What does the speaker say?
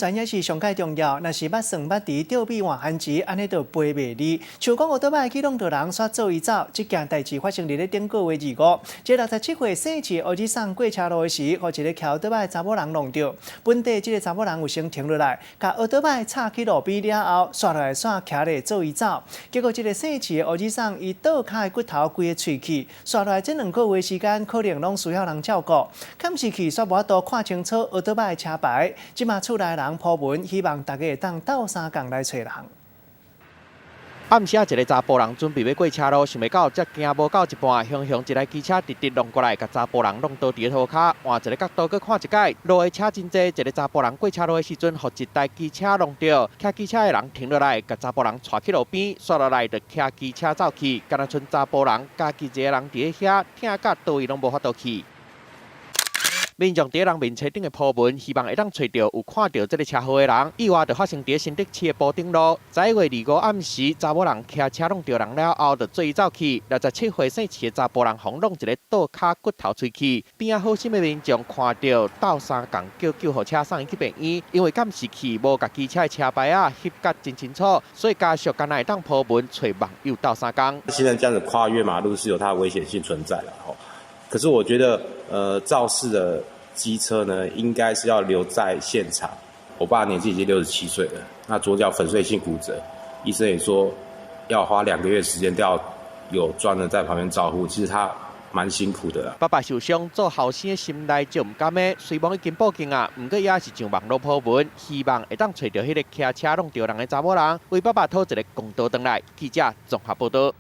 全也是上蓋重要，若是捌算捌佇吊臂換番薯，按呢就飛袂離。像講歐多擺去弄著人，煞做伊走。這件代誌發生佇咧頂個月二五，這67歲姓謝烏子送過車路的時，予一个騎歐多擺查某人弄著。本底這个查某人有先停落來，共歐多擺插去路邊了後，煞落來煞騎咧做伊走。結果這个姓謝烏子送伊倒跤的骨頭規个碎去，煞落來這2個月時間，可能攏需要人照顧。監視器煞無法度看清楚歐多擺的車牌。這馬厝內人鋪文，希望大家會當鬥相共來揣人。暗時一个查埔人準備欲過車路，想袂到才行無夠一半，雄雄一台機車直直弄過來，共查埔人弄倒佇塗跤。換一个角度閣看一擺，路的車真濟，一个查埔人過車路的時陣，予一台機車弄著，騎機車的人停落來，共查埔人帶去路邊，煞落來就騎機車走去，干焦賰查埔人家己一个人佇咧遐，疼甲佗位攏無法度去。民眾佇人面冊頂的鋪文，希望會當揣著有看著這个車禍的人。意外就發生佇新竹市的埔頂路，11月25暗時，查某人騎車弄著人了後，就做伊走去。67歲姓謝的查埔人，予弄一个倒跤骨頭碎去。邊仔好心的民眾看著，鬥相共叫救護車送伊去病院。因為監視器無共機車的車牌仔翕甲真清楚，所以家屬干焦會當鋪文揣網友鬥相共。現在這樣子跨越馬路是有它的危險性存在的，吼。可是我覺得，肇事的機車呢，應該是要留在現場。我爸年紀已經67歲了，那左腳粉碎性骨折，醫生也說要花2個月時間，都要有專人在旁邊照顧。其實他蠻辛苦的啦。爸爸受傷，做後生的心內就毋甘的，雖罔已經報警啊，毋過也是上網路鋪文，希望會當揣著彼个騎車弄著人的查某人，為爸爸討一个公道轉來。記者綜合報道。